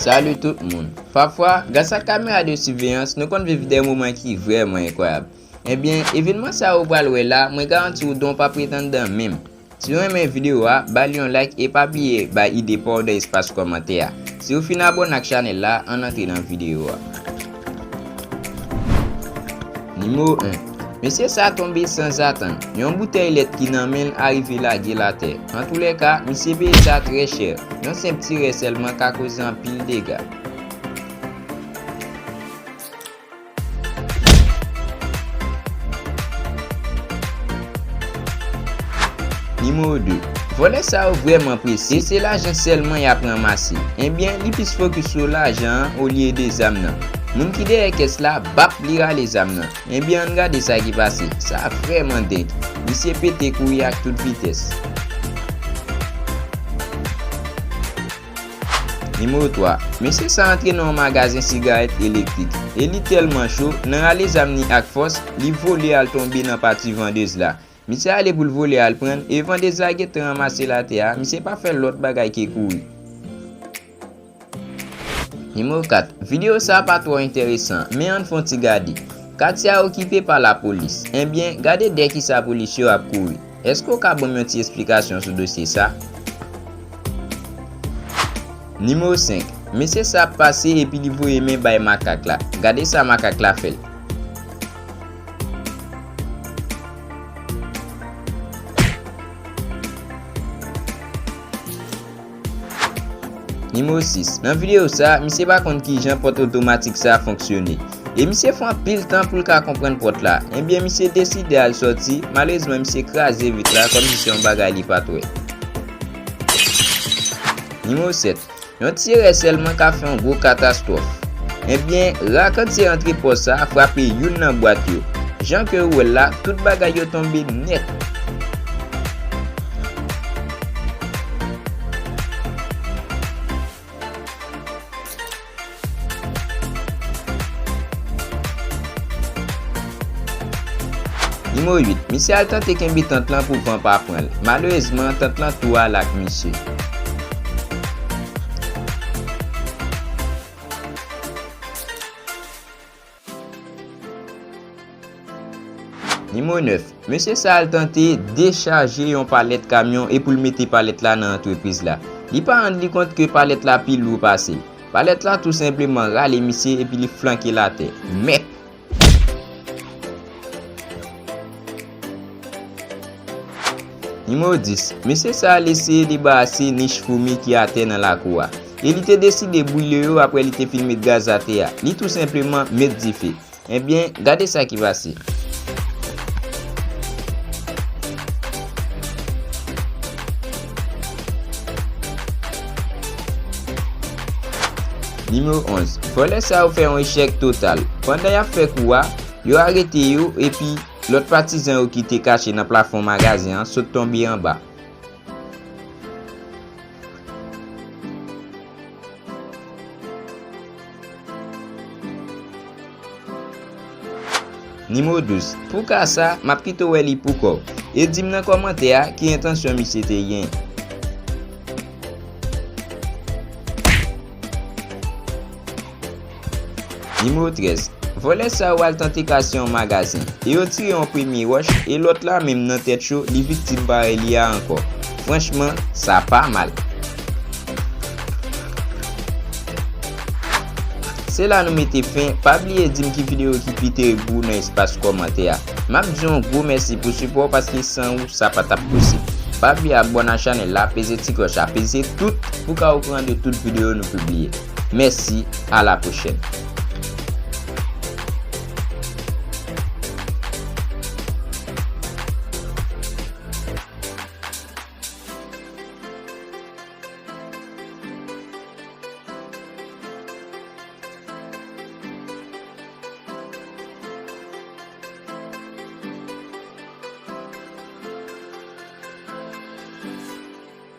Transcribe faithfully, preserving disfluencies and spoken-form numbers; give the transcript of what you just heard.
Salut tout moun. Pafwa, gras ak kamera de siveyans, nou konn viv de moman ki vrèman enkwayab. Ebyen, evenman sa ou pral wè la, mwen garanti w don p ap ret anndan menm. Si w renmen videyo a, ba l yon like e pa bliye bay ide pa w nan espas kòmantè a. Si w fin abòne ak chanèl la, ann antre nan videyo a. Nimewo en. Mesye sa tonbe sanzatann. Yon boutèy lèt ki nan men l arive lage l atè. Antoulèka, misye peye sa trè chè. Yon senp ti rè sèlman ka koze anpil dega. Nimewo de. Vòlè sa yo vrèman prese, se lajan sèlman y ap ranmase. Ebyen, li plis fokis sou lajan an olye de zam nan. Moun ki dèyè kès la, bap, li rale zam nan. Ebyen, ann gade sa ki pase. Sa vrèman deng. Misye pete kouri ak tout vitès. Nimewo twa. Mesye sa antre nan yon magazen sigarèt elektrik. E li tèlman cho, nan rale zam ni ak fòs, li vole al tonbe nan pati vandez la. Misye ale pou l vole al pran l, e vandez la gentan ranmase l atè a, misye pa fè lòt bagay ke kouri. Nimewo kat. Videyo sa a pa twò enteresan, men ann fè yon ti gade. Katye a okipe pa lapolis. Ebyen, gade dèyè kisa polis yo ap kouri. Èske w ka ban m yon ti esplikasyon sou dosye sa? Nimewo senk. Mesye sa ap pase epi li voye men bay makak la. Gade sa makak la fè l. Nimewo sis. Nan videyo sa, misye pa konn kijan pòt otomatik sa fonksyone. E misye fè anpil tan pou l ka konprann pòt la. Ebyen, misye deside al sòti. Malerezman, misye kraze vit la kòmsi se yon bagay li pa t wè. Nimewo sèt. Yon ti erè sèlman ka fè yon gwo katastwòf. Ebyen, ra kantye antre pòs sa frape youn nan bwat yo. Jan ke ou wè l la, tout bagay yo tonbe nèt. Nimewo uit. Misye al tante kenbe tant lan pou van pa pran l. Malerezman, tant lan tou al ak misye. Nimewo nèf. Mesye sa al tante dechaje yon palèt kamyon e pou l mete palèt la nan antrepriz la. Li pa rann li kont ke palèt la pi lou pase l. Palèt la tou senpleman rale misye epi li flanke l atè. Mèt! Nimewo dis. Mesye sa al eseye debarase nich foumi ki atè nan lakou a. E li te deside brile yo apre li te fin met gaz atè a. Li tou senpleman met dife. Ebyen, gade sa ki pase. Nimewo onz. Vòlè sa yo fè yon echèk total. Pandan y ap fè kou a, yo arete yo epi lòt patizan yo ki te kache nan plafon magazen an sot tonbe anba. Nimewo douz. Pou ka sa, m ap kite w wè li pou kò w. E di m nan kòmantè a ki entansyon misye te gen. Nimewo trèz. Vòlè sa yo al tante kase yon magazen, e yo tire yon premye wòch, e lòt la menm nan tèt cho, li viktim parèy li a ankò. Franchman, sa pa mal. Se la nou mete fen, pa bliye di m ki videyo ki pi terib pou ou nan espas kòmantè a. M ap di w yon gwo mèsi pou sipò w paske san ou, sa pa t ap posib. Pa bliye abòne ak chanèl la, peze ti klòch la, peze tout pou w ka okouran de tout videyo nou pibliye. Mèsi, a la pwochèn.